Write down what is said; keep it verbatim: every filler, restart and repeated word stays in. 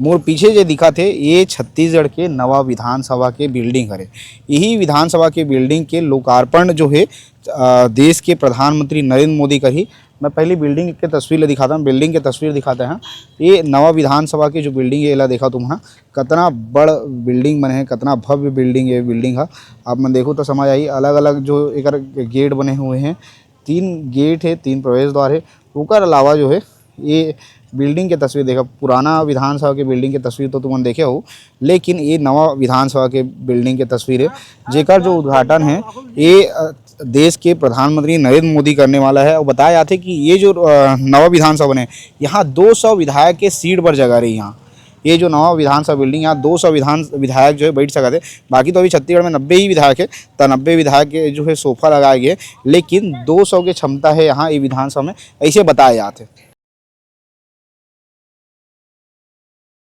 मोर पीछे जे दिखत हे, ये छत्तीसगढ़ के नवा विधानसभा के बिल्डिंग हरे। यही विधानसभा के बिल्डिंग के लोकार्पण जो हे, अ, देश के प्रधानमंत्री नरेंद्र मोदी करही। मैं पहली बिल्डिंग के तस्वीर ला दिखाता हूँ, बिल्डिंग के तस्वीर दिखाते हैं। ये नवा विधानसभा के जो बिल्डिंग है, एला देखा तुम हा, कतना बड़ बिल्डिंग बने है, कतना भव्य बिल्डिंग है। बिल्डिंग हा आप मन देखो तो समझ आई, अलग अलग जो एकर गेट बने हुए हैं, तीन गेट है, तीन प्रवेश द्वार है। ओकर अलावा जो है ये बिल्डिंग के तस्वीर देखा, पुराना विधानसभा के बिल्डिंग के तस्वीर तो तुमन देखे हो, लेकिन ये नवा विधानसभा के बिल्डिंग के तस्वीर है, जेकर जो उद्घाटन है, ये, अ, देश के प्रधानमंत्री नरेंद्र मोदी करने वाला है। और बताया जाते कि ये जो, अ, नवा विधानसभा बने, यहाँ दो सौ विधायक के सीट पर जगह रही। यहाँ ये जो नवा विधानसभा बिल्डिंग, यहाँ दो सौ विधान, विधायक जो है बैठ सकते हैं। बाकी तो अभी छत्तीसगढ़ में नब्बे ही विधायक है, तो नब्बे विधायक के जो है सोफा लगाए गए, लेकिन दो सौ के क्षमता है यहाँ ये विधानसभा में, ऐसे बताया जाते हैं।